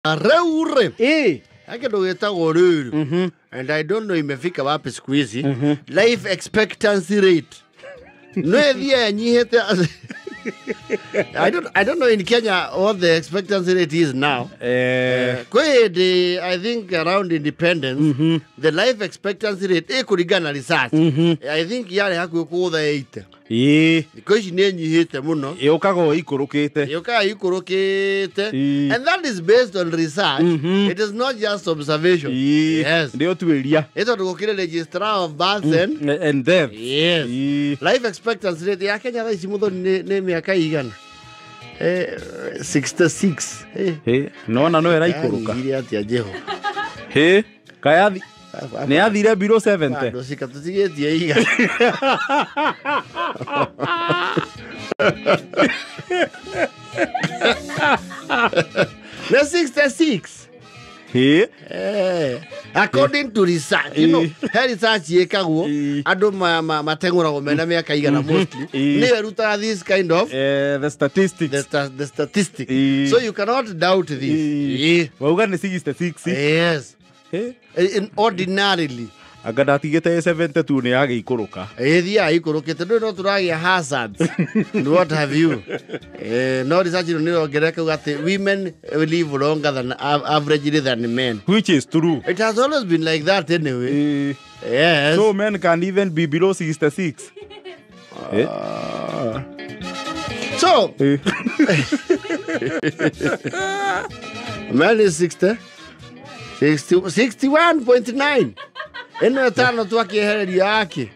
Reure. Eh. Hake ndo gĩtagwo rĩrĩ. And I don't know imefika wapi siku hizi. Life expectancy rate. No ĩthiĩ ĩnyihĩte. I don't know in Kenya what the expectancy rate is now. Kwĩ hĩndĩ, I think around independence, the life expectancy rate ĩkũringana na research, I think yarĩ hakuhĩ kũgũtha 80. Thikũ ici nĩ ĩnyihĩte mũno. Yũkaga o ikũrũkĩte. Yũkaga ikũrũkĩte. And that is based on research. It is not just observation. Yes. Nĩ ũtuĩria. Nĩ tondũ gũkĩrĩ registrar of births and and death. Yes. Life expectancy rate ya Kenya thaa ici, Mũthoni, nĩ mĩaka igana? 66. Nona no ĩraikũrũka. Yanyihire atĩa, Jeho? Hĩ, kayathi nĩ yathire below 70. Andũ cika tũtigĩtie igana. Nĩ 66. Hĩ. According to research, he research yĩkagwo andũ mateng'ũragwo mena mĩaka igana mostly. Nĩyo ĩrutaga this kind of the statistics. The statistic. So you cannot doubt this. Wauga nĩ 66? Yes. Hĩ. In ordinarily. Anga ndatigĩte 72, nĩ yagĩikũrũka. Ĩthiaga ikũrũkĩte, ndũĩ no tũragĩa hazards and what have you. No research ĩno nĩ ĩrongerera kauga atĩ women live longer than averagely than men. Which is true. It has always been like that anyway. Yes. So men can even be below 66. So man is 60 60 61.9, ĩno ĩtano twakĩehereria yake.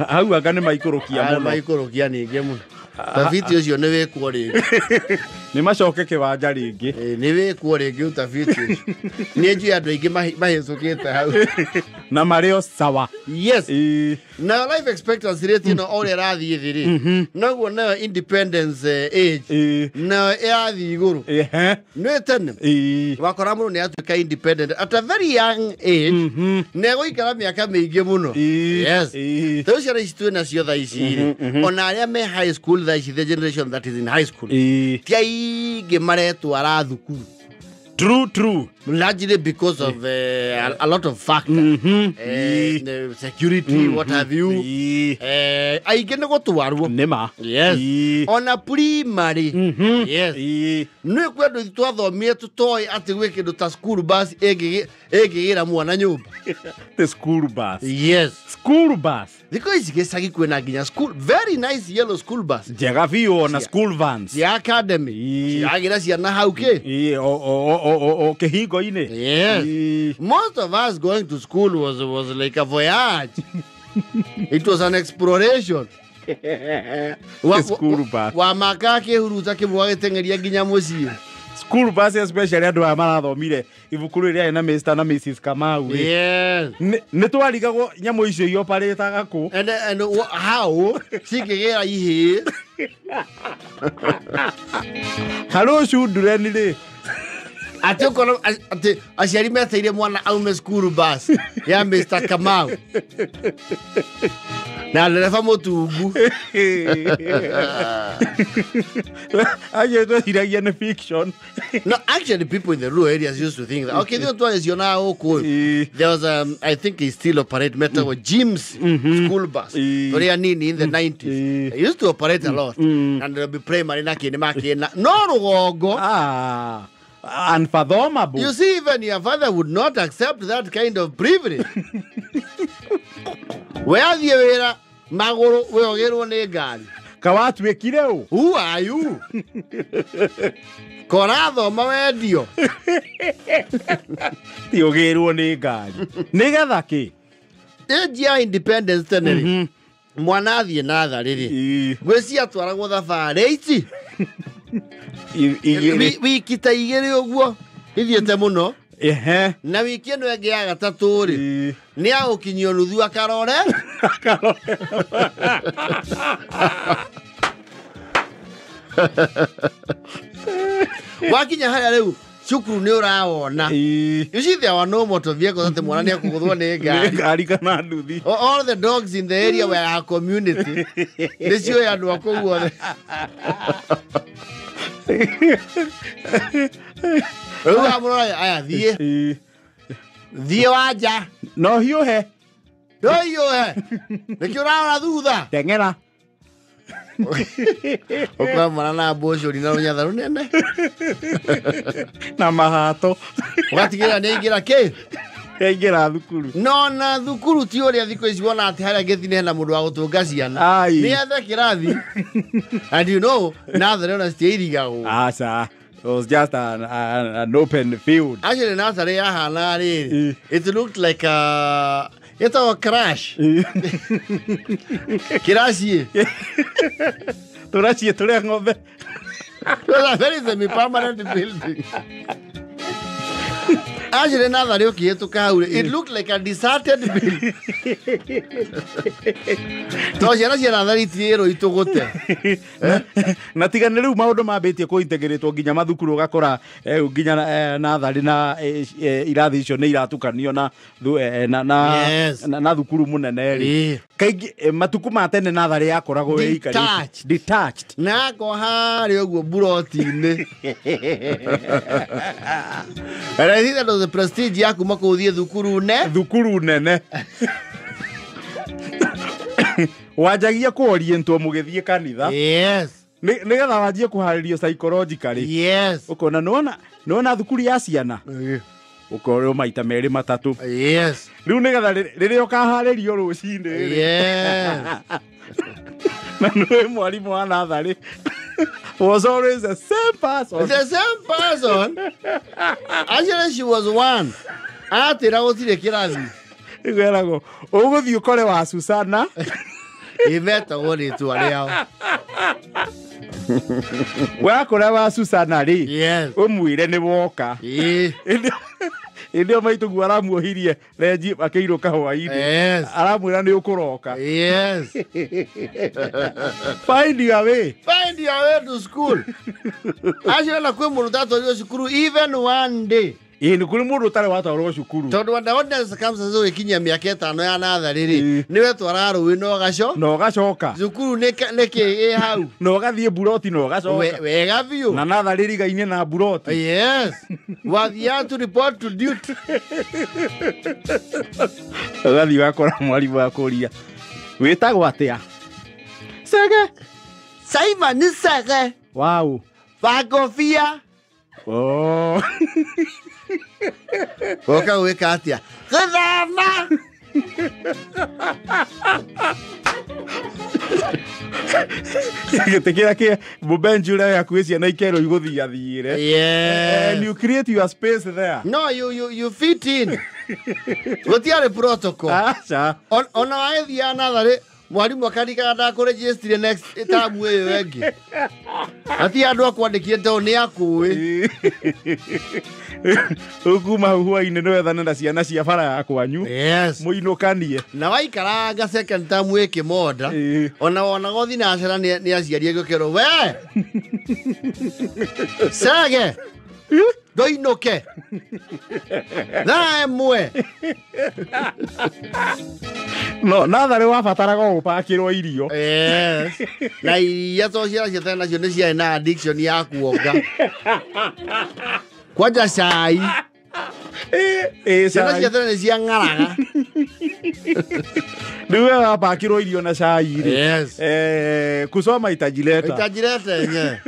Hau anga nĩ maikũrũkia mũno. Maikũrũkia ningĩ mũno. Tabiti ũcio nĩ wĩkwo rĩngĩ. Nĩ macoke kĩwanja rĩngĩ. Nĩ wĩkwo rĩngĩ ũtabiti ũcio, nĩ njũĩ andũ aingĩ mahĩtũkĩte hau. Na marĩ o sawa. Yes. Nayo life expectancy rate ĩno o ũrĩa ĩrathiĩ thĩ rĩ, noguo nayo independence age nayo ĩrathiĩ igũrũ. Nĩ tene wakora mũndũ nĩ atuĩka independent at a very young age na egũikara mĩaka mĩingĩ mũno. Yes. Rĩu ciana ici twĩ nacio thaa ici rĩ, ona arĩa me high school thaa ici, the generation that is in high school, ti aingĩ maretwara thukuru. True, true. Largely because of a lot of factors, the security, what have you. Aingĩ nĩ gũtwarwo. Nĩ ma. Yes. Ona primary, yes. Nĩ kwĩ andũ twathomire tũtoĩ atĩ gwĩ kĩndũ ta school bus ĩngĩgĩra mwana nyũmba. The school bus. Yes. School bus. Thikũ ici gĩcagi kwĩna nginya school, very nice yellow school bus. Njega biũ, ona school vans. Cia academy. Ciragĩra ciana hau kĩ. O kĩhingo-inĩ. Yes. Most of us, going to school was like a voyage. It was an exploration. The school bus. Wa maka kĩhuruta kĩmwe gĩteng'eria nginya mũciĩ. School bus, especially andũ aya marathomire ibuku rĩrĩa rĩarĩ na Mr na Mrs Kamau rĩ. Nĩ twarigagwo nyamũ icio ioparĩtaga kũ. And how cikĩgĩra ihĩĩ. Harũ children rĩ. Atĩ ũkona atĩ aciari meteire mwana aume school bus ya Mr Kamau na ndereba mũtungu. Acio tweciragia nĩ fiction. No, actually, people in the rural areas used to think that. Okay, they twacionaga gũkũ. There was I think he still operate, metagwo Jim's school bus. Tũrĩa nini in the 90s. They used to operate a lot. And there'll be primary na kĩndĩ makĩna. No rũgongo. Ah, unfathomable. You see, even your father would not accept that kind of privilege. We athiĩ wĩra magũrũ, we ũgĩrwo nĩ ngari. Kawatuĩkire ũ. Who are you? Korathoma wendio. Ti ũgĩrwo nĩ ngari nĩgetha kĩ? Age ya independence tene rĩ, mwana athiĩ natharĩ rĩ, ngwĩcia atwaragwo thabarĩ ici Igĩrĩ. Wiki ta igĩrĩ ũguo ithiĩte mũno. Na wiki ĩno ĩngĩ ya gatatũ rĩ, nĩ agũkinyio nuthu akarore. Akarore. Wakinya harĩa rĩu cukuru nĩ ũrawona. You see, there were no motor vehicles atĩ mwana nĩ ekũgũthwo nĩ nĩ ngari. Ngari kana nduthi. All the dogs in the area were our community, nĩ ciũĩ andũ a kũu othe. Rĩu amũrora aya thiĩ. Thiĩ wanja. No hiũhe. No hiũhe. Nĩkĩo ũrarora thutha. Teng'era. Ũkora mwana na mbũcũri na rũnyatha rũnene. Na mahato. Ũgatigĩrĩra nĩ aingĩra kĩ? Aingĩra thukuru. No na thukuru ti ũrĩa thikũ ici wona atĩ harĩa gĩthi hena mũndũ wa gũtũnga ciana. Nĩ ethe kĩrathi. And you know, natharĩ ona citiirigagwo. Aca. It was just an open field. Actually, natharĩ yahana rĩrĩ. It looked like a... Ĩtagwo crash. Kĩraciĩ. Tũraciĩ tũrĩa ng'ombe. It was a very semi-permanent building. Actually, natharĩ ũkĩhĩtũka hau it looked like a deserted building. To ciana cia natharĩ itiĩrwo itũgũte. Na tiga nĩ rĩu maũndũ mambĩtie kũintegrĩtwo nginya mathukuru ũgakora nginya natharĩ na irathi icio nĩ iratukanio na na thukuru mũnene rĩ. Kaingĩ matukũ ma tene natharĩ yakoragwo ĩikarĩte detached. Na ko harĩa ũguo buroti-inĩ. And I think that was the prestige ya kuma kũthiĩ thukuru ne. Thukuru nene. Wanjagia kũorientwo mũgĩthiĩ kanitha. Yes. Nĩgetha wanjie kũharĩrio psychologically. Yes. Ũkona nĩwona thukuru ya ciana. Ũkorwo maita merĩ matatũ. Yes. Rĩu nĩgetha rĩrĩa ũkaharĩrio rũcinĩ. Yes. Na nĩwe mwarimũ wa natharĩ was always the same person. The same person. Actually, she was one. Atĩra gũtirĩ kĩrathi. Ĩgwĩragwo ũgũthiĩ ũkore wa Susana. Imetagwo rĩtwa rĩao. Wakora wa Susana rĩ. Yes. Ũmwĩre nĩ woka. Ĩĩ. Ĩndĩ ĩyo maitũguo aramuohirie renji akĩirũka hwaĩ-inĩ. Yes. Aramwĩra nĩ ũkũroka. Yes. Find your way. Find your way to school. Actually, na kwĩ mũndũ ũtatwarirwo cukuru even one day. Ĩĩ nĩ kũrĩ mũndũ ũtarĩ watwarwo cukuru. Tondũ under ordinary circumstances ũgĩkinyia mĩaka ĩtano ya natharĩ rĩ, nĩ wetwaraga rũĩ na ũgacoka. Na ũgacoka. Cukuru nĩ kĩ ĩ hau. Na ũgathiĩ buroti na ũgacoka. Wega biũ. Na natharĩ rigaine na buroti. Yes. Wathiaga to report to duty. Ũgathiĩ ũgakora mwarimũ akũria wĩtagwo atĩa? Sege. Simon Sege. Wow. Wakobia. Oh. Woka gwĩka atĩa? Gũthoma. Gĩtĩ kĩrĩa kĩ mũbenji ũrĩa hakuhĩ ciana ikerwo igũthiathiĩre. Yes. And you create your space there. No, you fit in. Gũtiarĩ protocol. Aca. Ona wagĩthiaga natharĩ mwarimũ akarikaga ndakũregistire next tamu ĩyo ĩngĩ. Ati andũ akwandĩkire tondũ nĩ akũĩ. Ũkuma hau hwaĩ-inĩ nĩ wethane na ciana cia bara ya kwanyu. Yes. Mũinũkanie. Na waikaranga second term ĩkĩmonda. Ona wonaga ũthinacera nĩ aciari agĩũkĩrwo we. Sege. Ndoinũke. Thaa ĩmwe. No, natharĩ wabataraga gũpakĩrwo irio. Yes. Na iria to ciana cia tene nacio nĩ ciarĩ na addiction ya kuonga. Kwanja cai. Ciana cia tene nĩ ciang'araga. Rĩu we wapakĩrwo irio na cai rĩ. Yes. Kusoma itajileta. Itajileta yenyewe.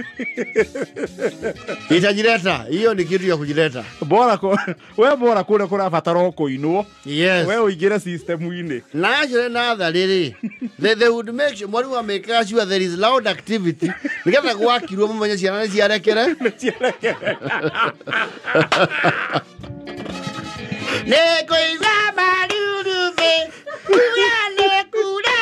Itajileta. Hiyo ni kitu ya kujileta. Bora we bora kũrĩa kũrabatara kũinwo. Yes. We ũingĩre system-inĩ. Na actually natharĩ rĩ, they would make sure mwarimu amekaga sure there is loud activity nĩgetha gwakirwo mũmenye ciana nĩ ciarekere. Nĩ ciarekere. Nĩ kũigua marurumĩ, kura nĩ kura.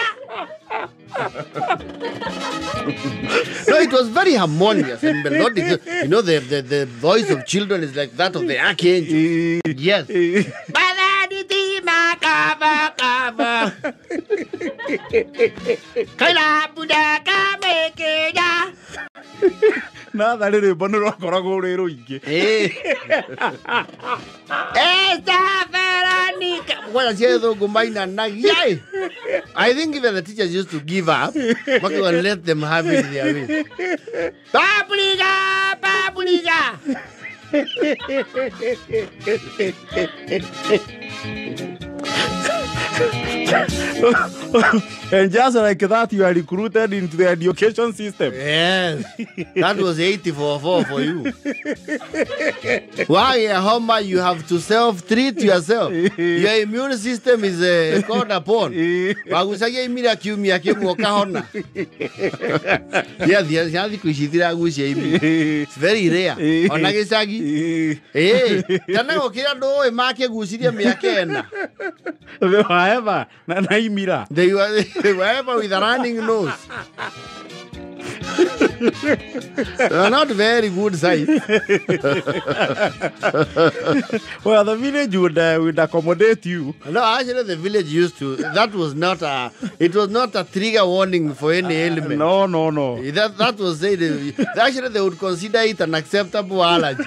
No, it was very harmonious and melodic. You know, the voice of children is like that of the archangel. Yes. Natharĩ rwĩmbo nĩ rwakoragwo rwĩ rũingĩ. Esta Veronica. Kwanza cia gĩthũngũ mainanagia. I think even the teachers used to give up. But we let them have it their way. Paprika, Mburiga. And just like that, you are recruited into the education system. Yes. That was 84.4 for you. Why, Homa, you have to self-treat yourself. Your immune system is called upon. Wagucagia imira kiumia kĩmwe ũkahona. Ciana thikũ ici itiragucia imira. It's very rare. Ona gĩcagi. Tene gũkĩra ndũĩ makĩgucirie mĩaka ĩna. However, na imira. They were ever with a running nose. They are not very good sight. Well, the village would accommodate you. No, actually, the village used to. That was not a. It was not a trigger warning for any ailment. No, no, no. That was said. Actually, they would consider it an acceptable allergy.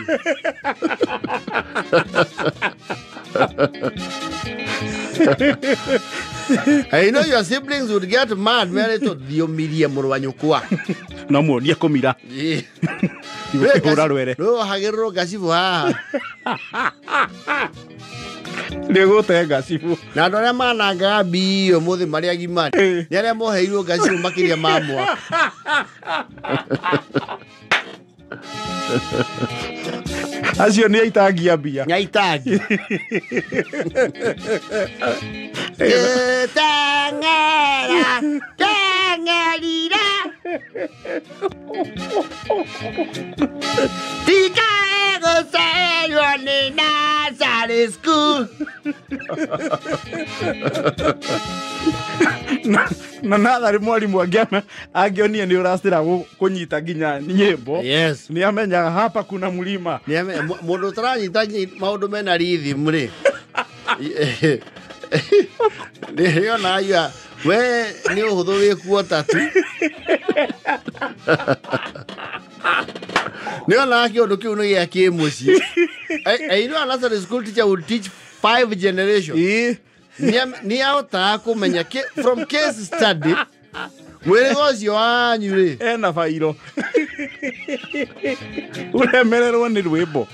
I know your siblings would get mad. Mary to thiomirie mũrũ wa nyũkwa. No muonie kũmira. Igũkĩhũra rwere. No hagĩrĩrwo ngacibũ haha. Nĩgũte ngacibũ. Na andũ arĩa manangaga mbio ũmũthĩ marĩ agima nĩ arĩa moheirwo ngacibũ makĩria ma mwaka. Acio nĩ aitangia mbia. Nĩ aitangi. Tang'era, tang'erira. Tikae gũcerwo nĩ nursery school. Na natharĩ mwarimũ angĩonie nĩ ũracĩra kũnyita nginya nyĩmbo. Yes. Nĩ amenyaga hapa kuna mlima. Mũndũ ũtaranyita maũndũ mena rhythm rĩ. Nĩona ya we nĩ ũhũthũ wĩ tatu. Nĩona kĩũndũ kĩu nĩ gĩa kĩmũciĩ. I know a nursery school teacher would teach 5 generations. Nĩ ahotaga kũmenya from case study mwĩrĩga ũcio wanyu rĩ ena bairo. Ũremererwo nĩ rwĩmbo.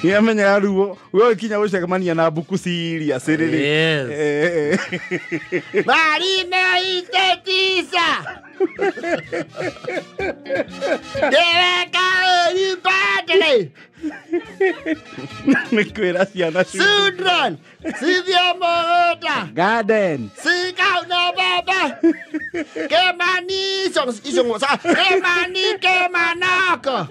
Nĩamenyaga ruo we ũkinya gũcemania na mbuku serious rĩrĩ. Yes. Marina itetisa. Dereka padre. Nĩ kwĩra ciana Children, Sylvia Morota. Garden. Sikauna baba. Kemani isongo sa kemani kemanako.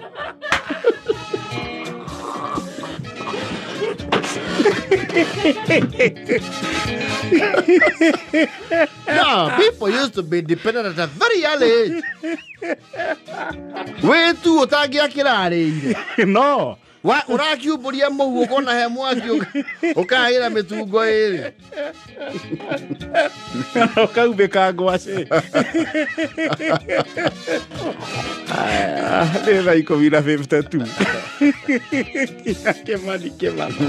No, people used to be dependent at a very early age. We tu ũtangĩakĩrarĩire. No. Ũrakiumbũria mũhu ũkona he mwaki ũkahĩra mĩtungo ĩrĩ. Ũkaumbĩka ngwacĩ. Nĩ thaa 10:52. Kĩmani Kĩmano.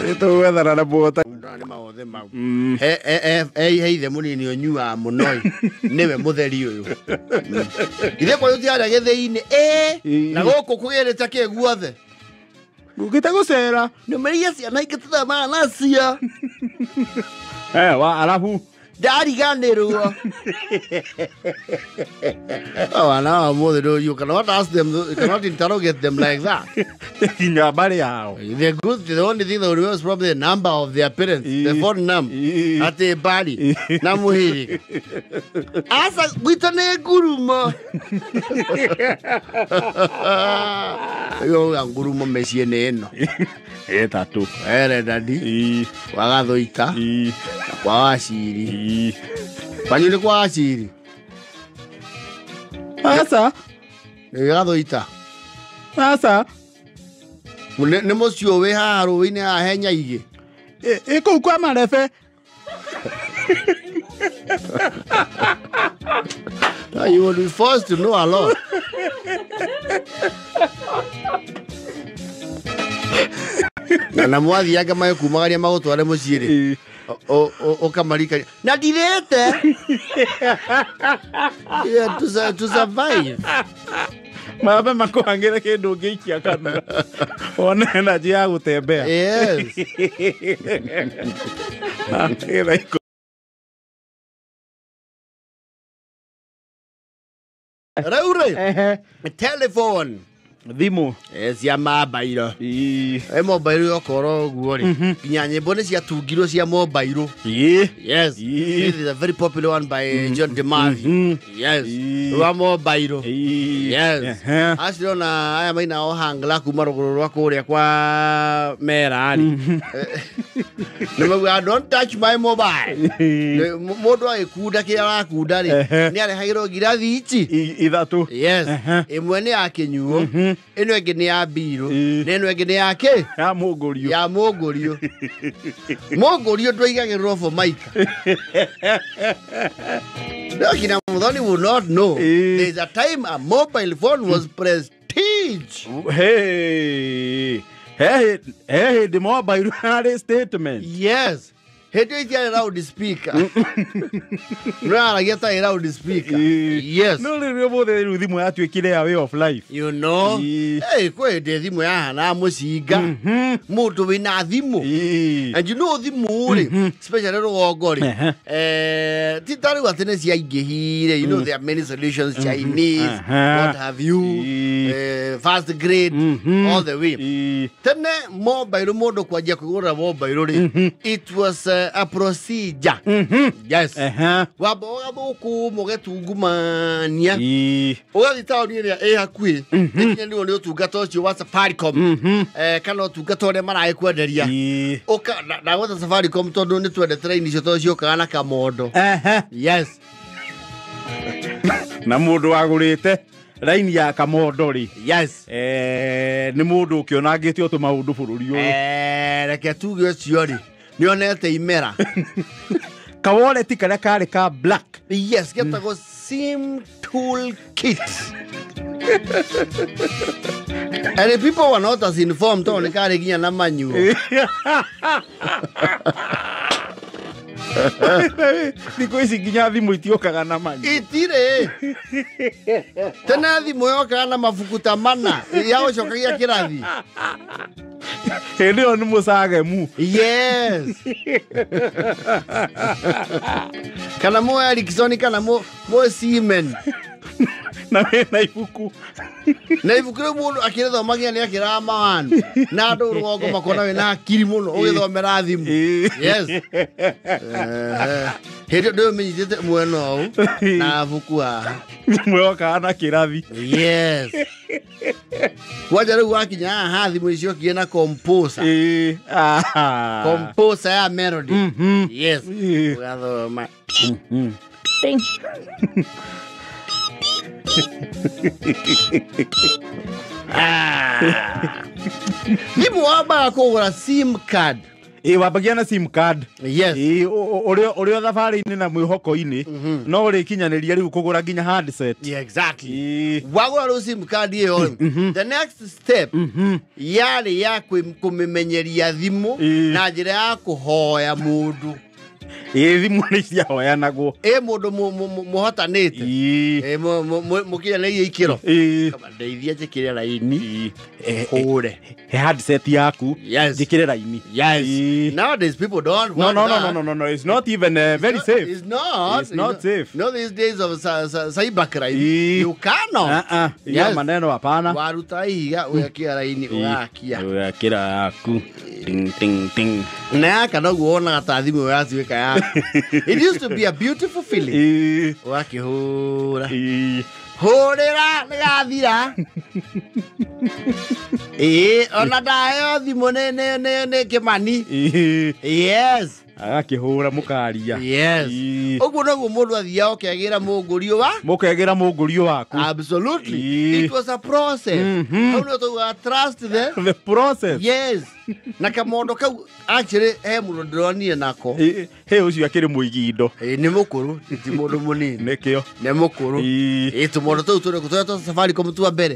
Nĩtũgwethana na mũhota. Nĩ maothe mau. He ithe mũnini ũnyuaga mũno nĩwe mũtheri ũyũ. Ithe kwanyu tiarĩa gĩthĩi-inĩ na gũkũ kũgĩrĩte kĩ guothe. Ũkĩte gũcera. Nĩũmĩrĩrie ciana ingĩ tũthomaga nacio. Wa arabu. Ndariganĩrwo. Oh, now you cannot ask them, you cannot interrogate them like that. Nginya mbarĩ yao. The good, the only thing that will remember is probably the number of their parents, the phone number. Atĩ mbari na mũhĩrĩga. Aca gwitũ nĩ ngurumo. Yo ngurumo mĩciĩ nĩ ĩno. Ĩtatũ. Ere dadi. Kwa Gathoita. Kwa Waciri. Kwanyu nĩ kwa Waciri. Aca. Nĩ Gathoita. Aca. Nĩ mũciĩ ũyũ wĩ haha rũĩ-inĩ haha he Nyaigĩ. Ĩ kũu kwa Marebe. You will be forced to know a lot. Na mwathianga magĩkumagaria magũtware mũciĩ rĩ. Ũkamarikania na ndirĩte. Yeah, to survive. Mambe makũhangĩre kĩndũ ũngĩikia kanua wone energy ya gũtembea. Yes. Rĩu rĩ, telephone thimũ cia mabairo. Mobile yokorwo ũguo rĩ, nginya nyĩmbo nĩ ciatungirwo cia mobile. Yes. This is a very popular one by John DeMavi. Yes. Rwa mobile. Yes. Acio na aya maina o hangla kuma rũgũrũ rwa kũrĩa kwa mera rĩ. Nĩ mauga don't touch my mobile. Mũndũ agĩkunda kĩrĩa arakunda rĩ, nĩ arehagĩrwo ngirathi ici ithatũ. Yes. Ĩmwe nĩ ya kĩnyuo, ĩno ĩngĩ nĩ ya mbirũ, na ĩno ĩngĩ nĩ ya kĩ? Ya mũngũrio. Ya mũngũrio. Mũngũrio ndwaigagĩrĩrwo Formica. No, kina Muthoni would not know. There's a time a mobile phone was prestige. Hey. Hey, hey, the mobile had statement. Yes. Hĩndĩ ĩyo itiarĩ loud speaker. No aragia ta loud speaker. Yes. No rĩu ũmũthĩ rĩu thimũ yatuĩkire ya way of life. You know. Hey, kwĩ hĩndĩ thimũ yahana mũcinga. Mũndũ wĩna thimũ. And you know thimũ rĩ, especially rũgongo rĩ. Ti ta rĩu atĩ nĩ ciaingĩhire. You know there are many solutions, Chinese, what have you, fast grade, all the way. Tene mobile mũndũ kwanjia kũgũra mobile rĩ, it was a procedure. Yes. Wamba ũgathũkũ mũgetungumania. Ũgathiĩ taũni ĩrĩa ĩ hakuhĩ ĩkinyanĩirwo nĩ ũtungata ũcio wa Safaricom, kana ũtungata ũrĩa maragĩkwenderia. Ndagweta Safaricom tondũ nĩ twendete raini icio tondũ ciũkaga na kamondo. Yes. Na mũndũ wagũrĩte raini ya kamondo rĩ. Yes. Nĩ mũndũ ũkĩonangĩte tũmaũndũ bũrũri ũyũ. Reke tuge ũcio rĩ, nĩonete imera. Kawaleti karĩa karĩ ka black. Yes, getagwo SIM tool kit. And the people were not as informed tondũ nĩ karĩ nginya na manyuo. Thikũ ici nginya thimũ itiokaga na manyuo. Itirĩ. Tene thimũ yokaga na mabuku ta mana ya gũcokagia kĩrathi. Hĩndĩ ĩyo nĩ mũcagemu. Yes. Kana mo Erickson kana mo Siemens. Na wĩna ibuku. Na ibuku rĩu mũndũ akĩrĩthomagia nĩ akĩraga mawanu. Na andũ rũgongo makona wĩna akiri mũno ũgĩthomera thimũ. Yes. Hĩndĩ ĩyo ndĩũmenyithĩte mwena ũũ na buku haha. Mweokaga na kĩrathi. Yes. Kwanja rĩu wakinya haha thimũ icio ciokire na composer. Composer ya melody. Yes. Ũgathoma. Thimũ wambaga kũgũra SIM card. Wambagia na SIM card. Yes. Ũrĩ o thabarĩ-inĩ na mwĩhoko-inĩ, no ũrĩkinyanĩria rĩu kũgũra nginya handset. Yeah, exactly. Wagũra rĩu SIM card ĩyo, the next step yarĩ ya kũmĩmenyeria thimũ na njĩra ya kũhoya mũndũ. Thimũ nĩ ciahoyanagwo. Mũndũ mũhotanĩte. Mũkinyanĩirie ikĩro. Ndeithia njĩkĩre raini. Hũre. He handset yaku. Yes. Njĩkĩre raini. Yes. Nowadays people don't want that. No. It's not even very safe. It's not. It's not safe. No, these days of cybercrime, you cannot. Yes. Maneno hapana. Waruta ihiga ũgekĩra raini ũgakia. Ũgekĩra yaku. Ting ting ting. Na yaka noguo wonaga ta thimũ yatuĩka yaku. It used to be a beautiful feeling. Ũgakĩhũra. Hũrĩra nĩgathira. Ona ndaheo thimũ nĩ Kĩmani. Yes. Agakĩhũra mũkaria. Yes. Ũguo noguo mũndũ athiaga ũkegĩra mũngũrio wa? Mũkegĩra mũngũrio waku. Absolutely. It was a process. Hau nĩho taugaga trust the process. Yes. Na kamondo kau actually he mũndũ ndĩronire nako. He ũcio akĩrĩ mũigi indo. Nĩ mũkũrũ, ti mũndũ mũnini. Nĩkĩo. Nĩ mũkũrũ. Tũmondo tũu tũrĩ tũrĩa twa Safaricom twa mbere.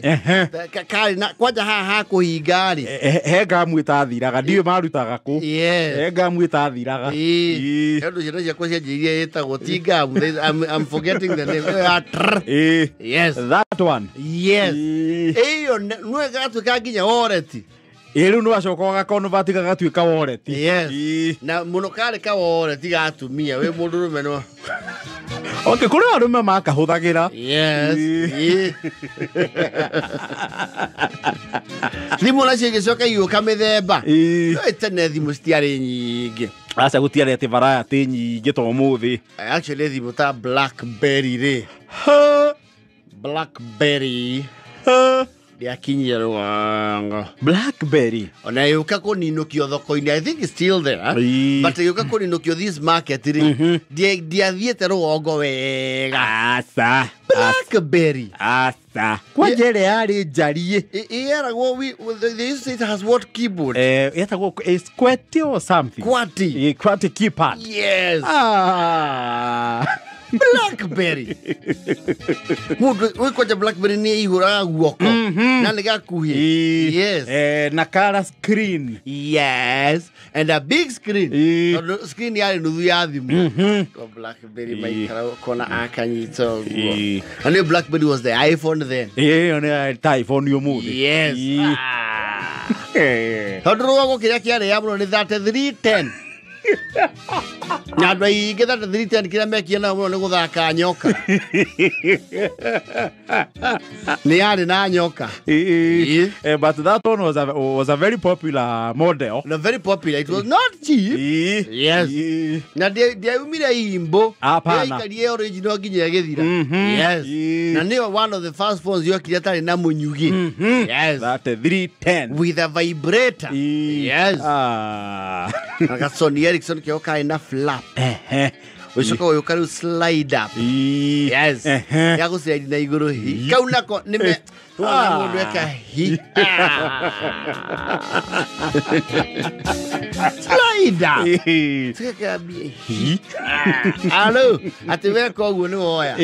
Karĩ na kwanja haha ha kũhinga rĩ. He ngamu ĩtathiraga, ndiũĩ marutaga kũ. Yes. He ngamu ĩtathiraga. He ũndũ ciana ciakwa cianjĩrĩirie ĩtagwo ti ngamu. I'm forgetting the name. Yes. That one. Yes. Ĩyo nĩwe gatuĩka nginya wallet. Rĩu nĩ wacoka ũgakonvert gagatuĩka wallet. Yes. Na mũno karĩ ka wallet ga atumia wĩ mũndũrũme no. Okay, kũrĩ arũme makahũthagĩra. Yes. Thimũ nacio igĩcoka igĩũka mĩthemba. No tene thimũ citiarĩ nyingĩ. Aca gũtiarĩ atĩ variety nyingĩ ta ũmũthĩ. Actually thimũ ta Blackberry rĩ. Blackberry. Ndiakinyire rũgongo. Blackberry. Ona yũka kũninũkio thoko-inĩ. I think it's still there. But yũka kũninũkio this market rĩ. Ndiathiĩte rũgongo wega. Aca. Blackberry. Aca. Kwanja ĩrĩa yarĩ njariĩ. Ĩragwo they used to say it has what keyboard? Ĩtagwo is QWERTY or something. QWERTY. QWERTY keypad. Yes. Blackberry. Mũndũ wĩ kwanja Blackberry nĩ ĩihũraga guoko. Na nĩ gakuhĩ. Yes. Na color screen. Yes. And a big screen. Tondũ screen yarĩ nuthu ya thimũ. Blackberry maikara kona akanyita ũguo. Na nĩ Blackberry was the iPhone then. Ĩyo nĩ ta iPhone ũmũthĩ. Yes. Tondũ rũgongo kĩrĩa kĩarĩ mũno nĩ 3310. Na andũ aingĩ 3310 kĩrĩa mekia nao mũno nĩ gũthaka nyoka. Nĩ yarĩ na nyoka. But that one was a very popular model. No, very popular. It was not cheap. Yes. Na ndiaumire imbo. Yaikarie original nginya ĩgĩthira. Yes. Na nĩyo one of the first phones yokire atarĩ na mũnyugĩ. Yes. 3310. With a vibrator. Yes. Na ga Sony Ericsson kĩo karĩ na flap. Ũcoka ũyũka rĩu slide up. Yes. Ya gũslide na igũrũ hi. Kau nako nĩme wona mũndũ eka hi. Slide up. Tũgakĩambia hi. Alo, atĩ weka ũguo nĩ woya.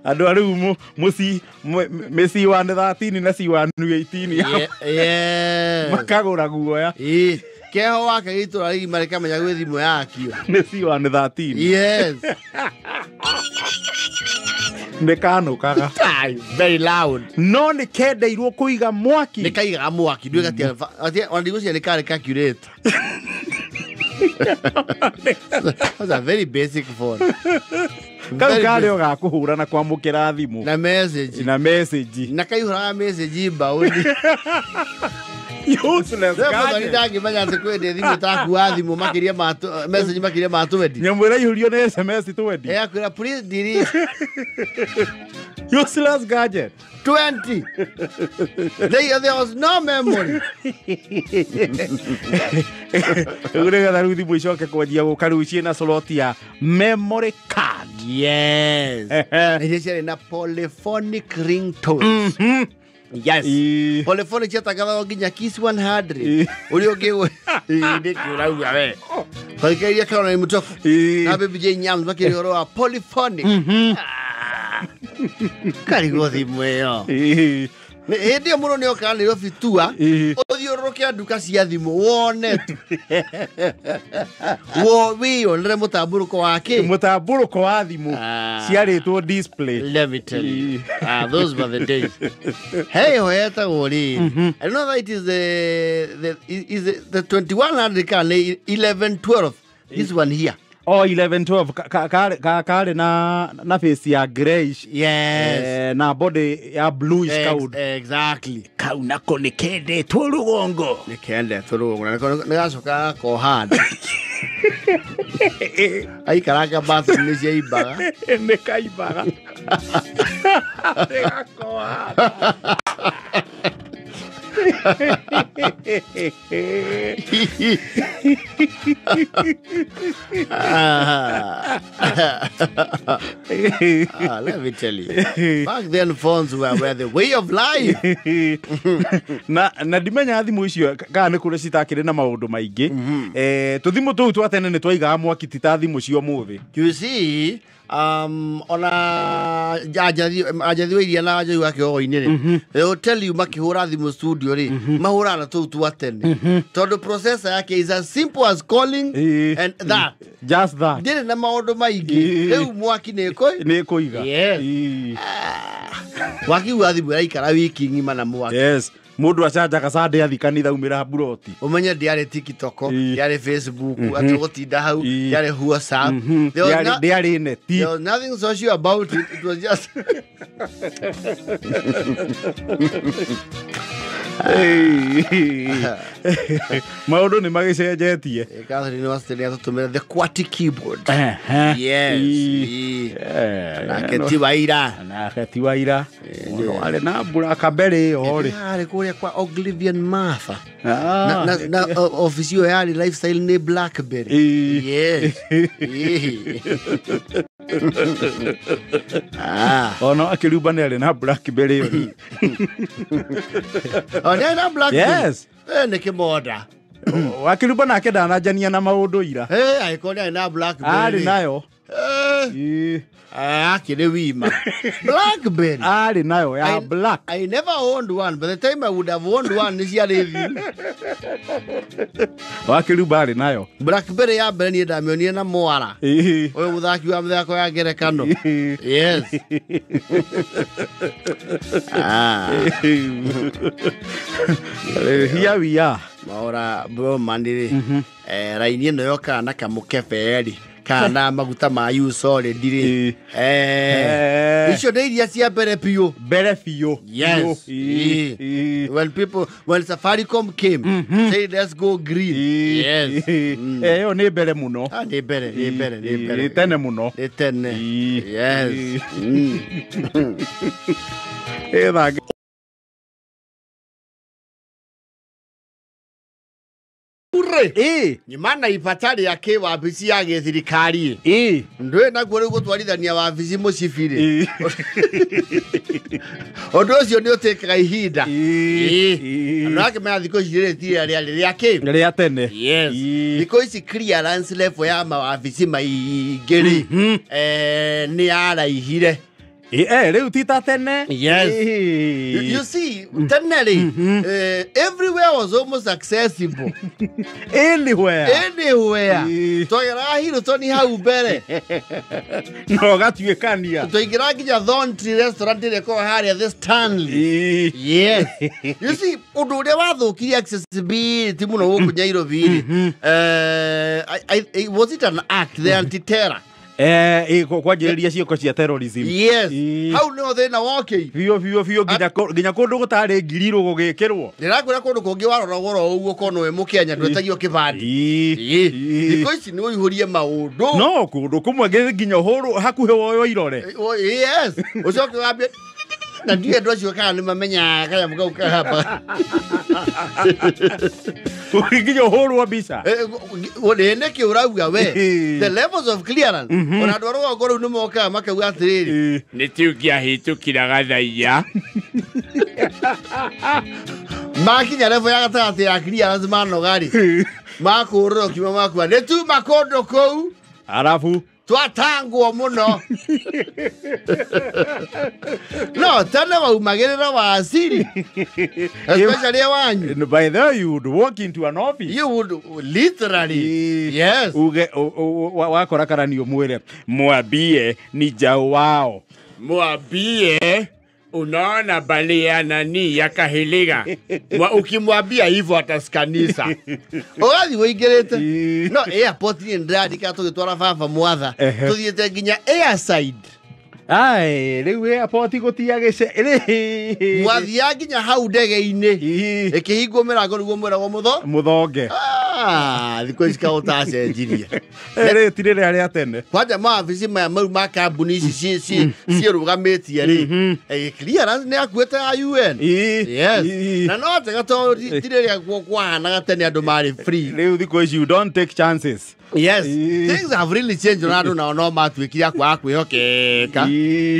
Andũ a rĩu mũci C113 na C118 makagũra guoya. Keho wake gĩitũra rĩgima rĩkamenya gwĩ thimũ yakio. Nĩ C113. Yes. Nĩ kanũkaga. Very loud. No nĩ kendeirwo kũiga mwaki. Nĩ kaigaga mwaki. Ona ndigwĩciria nĩ karĩ calculator. That was a very basic phone. Kau karĩ o ga kũhũra na kwamũkĩra thimũ. Na message. Na message. Na kaihũraga message mbaũni. Useless gadget. Ndangĩmenya atĩ kwĩ thimũ takuwa thimũ makĩria ma message makĩria ma 20. Nyamũ ĩraihũrio nĩ SMS 20. Yakwĩra please delete. Useless gadget. 20. There was no memory. Rĩu nĩgetha rĩu thimũ icoke kwanjia gũka rĩu ciĩna slot ya memory card. Yes. Na iria ciarĩ na polyphonic ringtones. Yes. Polyphonic ciatangathagwo nginya Kiss 100. Ũrĩa ũngĩ nĩkĩ ũrauga we. Twaikaria Caroline Mutoko na Baby J Nyams makĩria ũhoro wa polyphonic. Karigwo thimũ ĩyo. Hĩndĩ ĩyo mũno nĩokaga Nairobi tua ũthiũrũrũke nduka cia thimũ wone tu. Wĩyonere mũtambũrũko wa kĩ? Mũtambũrũko wa thimũ ciarĩtwo display. Let me tell you. Those were the days. Hey, hoyetagwo rĩrĩ. I know that it is the 2100 kana 1112. This one here. Oh, 1112 karĩ na face ya greyish. Yes. Na body ya bluish kau. Exactly. Kau nako nĩ kendetwo rũgongo. Nĩ kendetwo rũgongo. Nĩ gacoka gakoha nda. Aikaranga bathroom nĩ ciaimbaga. Nĩ kaimbaga. Nĩ gakoha nda. Let me tell you. Back then phones were the way of life. Na ndimenya thimũ icio kana nĩ kũrĩ citakĩrĩ na maũndũ maingĩ. Tũthimũ tũu twa tene nĩ twaigaga mwaki ti ta thimũ cia ũmũthĩ. You see, ona ajathi wa iria na ajathi wa kĩogo-inĩ rĩ, they will tell you makĩhũra thimũ studio rĩ, mahũraga na tũu twa tene. Tondũ processor yake is as simple as calling and that. Just that. Ndĩrĩ na maũndũ maingĩ. Rĩu mwaki nĩ kũiga. Yes. Wakiuga thimũ ĩraikara wiki ng'ima na mwaki. Yes. Mundu acanjaga Sunday athi kanitha umira buroti. Umenye ndiarĩ TikTok, ndiarĩ Facebook, atĩ gũtinda hau, ndiarĩ WhatsApp. Ndiarĩ neti. There was nothing social about it. It was just Maũndũ nĩ magĩcenjetie. Catherine Austin nĩatũtũmĩra the QWERTY keyboard. Yes. Nake ti waira. Nake ti waira. Mũndũ arĩ na Blackberry ĩyo rĩ. Arĩ kũrĩa kwa Oglivian Martha. Na ofici ĩyo yarĩ lifestyle nĩ Blackberry. Yes. Ono akĩrumba nĩ arĩ na Blackberry ĩyo. Oh, nĩ na Blackberry. Yes. Nĩ kĩmonda. Wakĩrumba nake ndananjania na maũndũ ira. Angĩkorwo nĩ arĩ na Blackberry. Arĩ nayo. Akĩrĩ wima. Blackberry. Arĩ nayo ya black. I never owned one, but the time I would have owned one nĩ ciarĩ thiru. Wakĩrumba arĩ nayo. Blackberry ya mbere niĩ ndamĩonire na Mwara. Ũyũ mũthaki wa mĩthako ya ngerekano. Yes. Here we are. Maura bro mandirĩ. Raini ĩno yokaga na kamũkebe rĩ. Kana maguta ma you sorry ndirĩ. Icio nĩ iria cia mbere biũ. Mbere biũ. Yes. When Safaricom came, say let's go green. Yes. Ĩyo nĩ mbere mũno. Nĩ mbere, nĩ mbere, nĩ mbere. Nĩ tene mũno. Nĩ tene. Yes. Nyuma ipata rĩa kĩwabici ya gĩthirikari. Ndũĩ naguo rĩu gũtwarithania wabici mũcibi-rĩ. Ũndũ ũcio nĩ ũtĩkaga ihinda. Andũ akĩmenya thikũ ici rĩrĩ ti rĩrĩa rĩa kĩ? Rĩa tene. Yes. Thikũ ici clearance level ya mawabici maingĩ rĩ, nĩ yaraihire. Rĩu ti ta tene. Yes. You see, tene rĩ, everywhere was almost accessible. Anywhere. Anywhere. Twageraga Hilton hau mbere. No gatuĩkania. Twaingĩraga nginya Thorntree restaurant ĩrĩa ĩkoragwo harĩa the Stanley. Yes. You see, ũndũ ũrĩa wathũkirie accessibility mũno gũkũ Nairobi rĩ, was it an act, the anti-terror? Kwanjĩrĩria ciĩko cia terrorism. Yes. Hau nĩho thĩna wokĩire. Biũ biũ biũ nginya kũndũ gũtarĩ ngiri gũgĩkĩrwo. Ndĩrakwĩra kũndũ kũngĩ warora oro ũguo korwo nĩwe mũkenya ndwetagio kĩbandĩ. Thikũ ici nĩ ũihũrie maũndũ. No kũndũ kũmwe nginya ũhũrwo hakuhĩ woywo irore. Yes. Ũcoke wambie na ndiũĩ andũ acio kana nĩ mamenyaga kanyamũ kau kahapa. Nginya ũhũrwo mbica. Nĩ kĩ ũrauga we? The levels of clearance. Ona andũ a rũgongo rũu nĩ mokaga makauga atĩrĩrĩ, nĩ tũngĩahĩtũkira gathaiya. Makinya level ya gatagatĩ ya clearance manoga rĩ, makũrũra kiuma makua nĩ tuma kũndũ kũu. Arabu twatangwo mũno. No tene waumagĩrĩra wa asili, especially wanyu. By the way, you would walk into an office. You would literally. Yes. Uge wakora karani ũmwĩre mwambie ni jao wao. Mwambie unaona bali ya nani ya Kahiliga. Ukimwambia hivyo ataskanisa. Ũgathiĩ ũingĩrĩte. No airport nĩ ndĩrandĩka tũgĩtwara baba mwatha. Tũthiĩte nginya airside. Ai, rĩu airport gũtiagĩce. Mwathiaga nginya hau ndege-inĩ. Ĩkĩhingwo mĩrango nĩguo mwĩragwo mũthonge. Thikũ ici kaũtacenjirie. Rĩ ti rĩrĩa rĩa tene. Kwanja mawabici maya mau ma kambuni ici ciĩrũgamĩtie rĩ, clearance nĩ akuĩte ya UN. Yes. Na no njega tondũ ti rĩrĩa kwahanaga tene andũ marĩ free. Rĩu thikũ ici you don't take chances. Yes. Things have really changed ona andũ nao no matuĩkire a kwaga kwĩhokeka.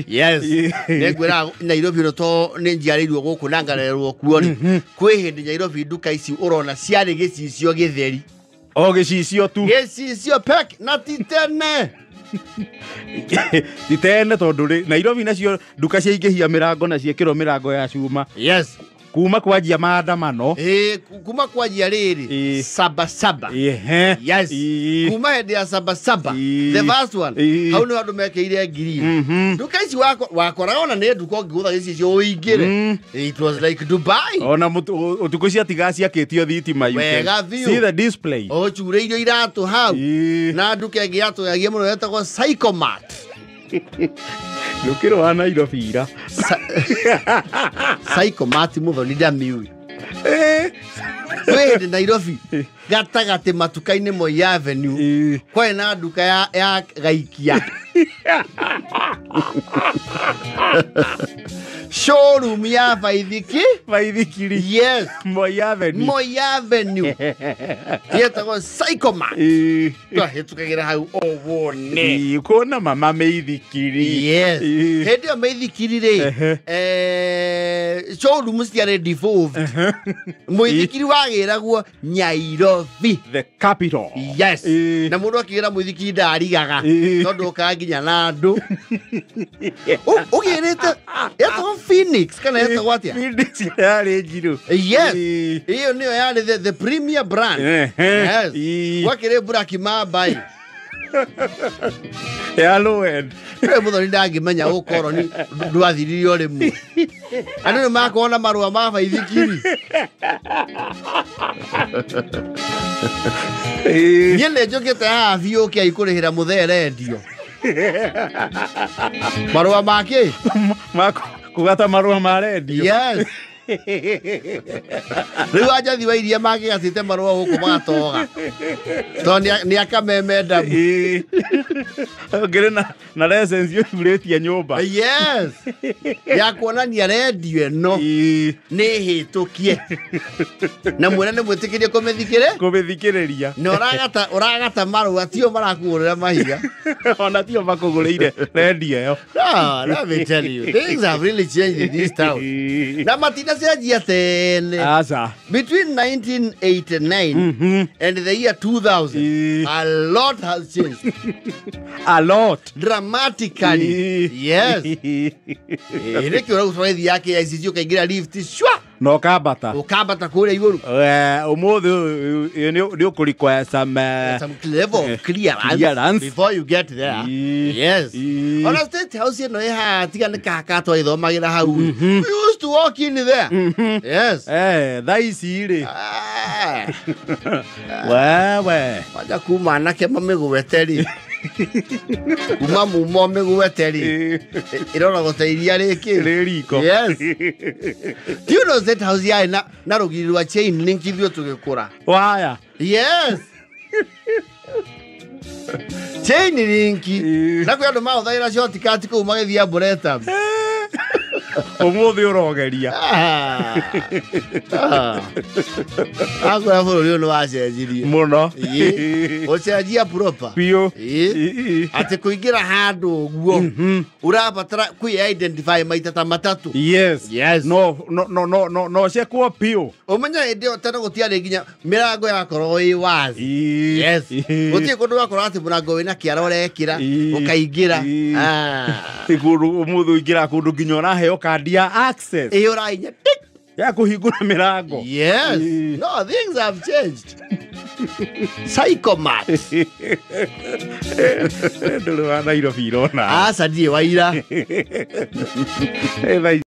Yes. Nĩngwĩra Nairobi ĩno to nĩ njiarĩirwo gũkũ na ngarerwo kuo rĩ, kwĩ hĩndĩ Nairobi nduka ici ũrona ciarĩ gĩcicio gĩtheri. O gĩcicio tu. Gĩcicio pek na ti tene. Ti tene tondũ rĩ Nairobi nacio nduka ciaingĩhia mĩrango na ciĩkĩrwo mĩrango ya cuma. Yes. Kuma kwanjia maandamano. Kuma kwanjia rĩrĩ saba saba. Yes. Kuma hĩndĩ ya saba saba. The first one. Hau nĩ andũ mekĩire ngiri. Nduka ici wakoraga ona nĩ nduka ũngĩgũtha gĩcicio ũingĩre. It was like Dubai. Ona ũtukũ ciatigaga ciakĩtio thitima. Wega biũ. See the display. Ũcurĩirio iratũ hau. Na nduka ĩngĩ yatũyagia mũno yetagwo Psychomat. Nũkĩrwo wa Nairobi ira. Psychomat Muthoni ndamiũĩ. Kwĩ hĩndĩ Nairobi gatagatĩ matuka-inĩ Moi Avenue kwarĩ na nduka ya Gaikia. Showroom ya baithiki. Baithikiri. Yes. Moi Avenue. Moi Avenue. Yetagwo Psychomat. Twahĩtũkagĩra hau o wone. Kuona mama mĩithikiri. Yes. Hĩndĩ ĩyo mĩithikiri rĩ, showroom ciarĩ devolved. Mũithikiri wagĩragwo Nyairobi. The capital. Yes. Na mũndũ akĩgĩra mũithikiri ndarigaga tondũ ũkaga nginya na andũ. Ũgĩrĩte yetagwo Phoenix kana yetagwo atĩa? Phoenix yarĩ njirũ. Yes. Ĩyo nĩyo yarĩ the premier brand. Yes. Gwakĩrĩ Black Mamba. Ya low end. Rĩu Muthoni ndangĩmenya ũkoroni ndwathiririo rĩmwe. Andũ nĩ makorwo na marũa ma baithikiri. Niĩ nĩ njũkĩte haha biũ kĩai kũrĩhĩra mũthee rendio. Marũa ma kĩ? Ma kũgata marũa ma rendio. Yes. Rĩu anjathi wa iria mangĩgatĩte marũa gũkũ magatoga. Tondũ nĩ akameme ndamu. Ũngĩrĩ na license ũihũrĩtie nyũmba. Yes. Ya kuonania rendio ĩno nĩ hĩtũkie. Na mwene nĩ mwĩtĩkĩrie kũmĩthikĩrĩria? Kũmĩthikĩrĩria. Na ũragata marũa tio marakũgũrĩra mahiga. Ona tio makũgũrĩire rendio ĩyo. No, let me tell you, things have really changed in this town. Na matina cenjia tene. Aca. Between 1989 and the year 2000, a lot has changed. A lot. Dramatically. Yes. Nĩkĩo ũraigua yake ya ICC ũkaingĩra lift shwa. Na ũkambata. Ũkambata kũrĩa igũrũ. Ũmũthĩ nĩ ũkũ-require some level of clearance before you get there. Yes. Ona State House ĩno ĩ haha tiga nĩ kaka twaithomagĩra hau. We used to walk in there. Yes. Thaa ici rĩ. Wewe. Kwanja kuma anake mamĩgwete rĩ. Kuma mumo mĩgwete rĩ. Ĩroragwo ta iria rĩkĩ. Rĩ riko. Yes. Do you know State House yarĩ na rũgiri rwa chain link ithuĩ tũgĩkũra? Waya. Yes. Chain link. Na kwĩ andũ mahũthagĩra shortcut kũu magĩthiĩ Arboretum. Ũmũthĩ ũrogeria. Akwĩra bũrũri ũyũ nĩ wacenjirie. Mũno. Ũcenjia proper. Biũ. Atĩ kũingĩra handũ ũguo ũrabatara kwĩ identify maita ta matatũ. Yes. Yes. No no no no no no cekwo biũ. Ũmenye hĩndĩ ĩyo tene gũtiarĩ nginya mĩrango yakoragwo ĩ wazi. Yes. Gũtirĩ kũndũ wakorwo atĩ mũrango wĩna kĩara ũrekĩra ũkaingĩra. Ũmũthĩ ũingĩra kũndũ nginya ũraheo kandi ya access. Ĩyo ũrainya tik. Ya kũhingũra mĩrango. Yes. No, things have changed. Psychomat. Ndũrĩ wa Nairobi irona. Aca ndirĩ wa ira. Thaa